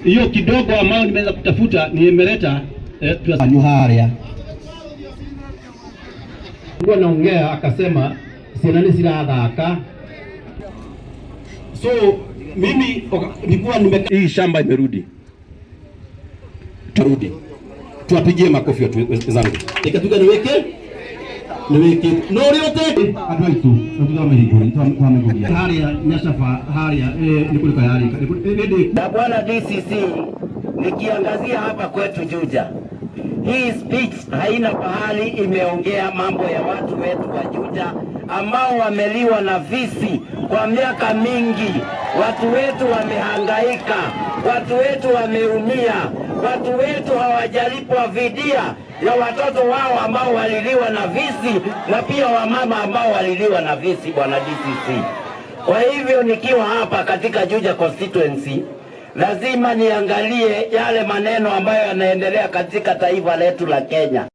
Hiyo kidogo ambayo nimeweza kutafuta nimeleta haria kuwa naongea, akasema ciana nĩ cirathaka. So mimi nilikuwa nime hii shamba imerudi, tarudi, tuwapigie makofi watu wenzangu, ikatuga niweke niweke no riote andu aitu twamehingũria haria Nyacaba haria nĩ kũrĩka yarĩka nĩ Na bwana DCC, nikiangazia hapa kwetu Juja, hii speech haina pahali imeongea mambo ya watu wetu wa Juja ambao wameliwa na fisi kwa miaka mingi. Watu wetu wamehangaika, watu wetu wameumia, watu wetu hawajalipwa fidia ya watoto wao ambao waliliwa na fisi na pia wamama ambao waliliwa na fisi, bwana DCC. Kwa hivyo nikiwa hapa katika Juja constituency lazima niangalie yale maneno ambayo yanaendelea katika taifa letu la Kenya.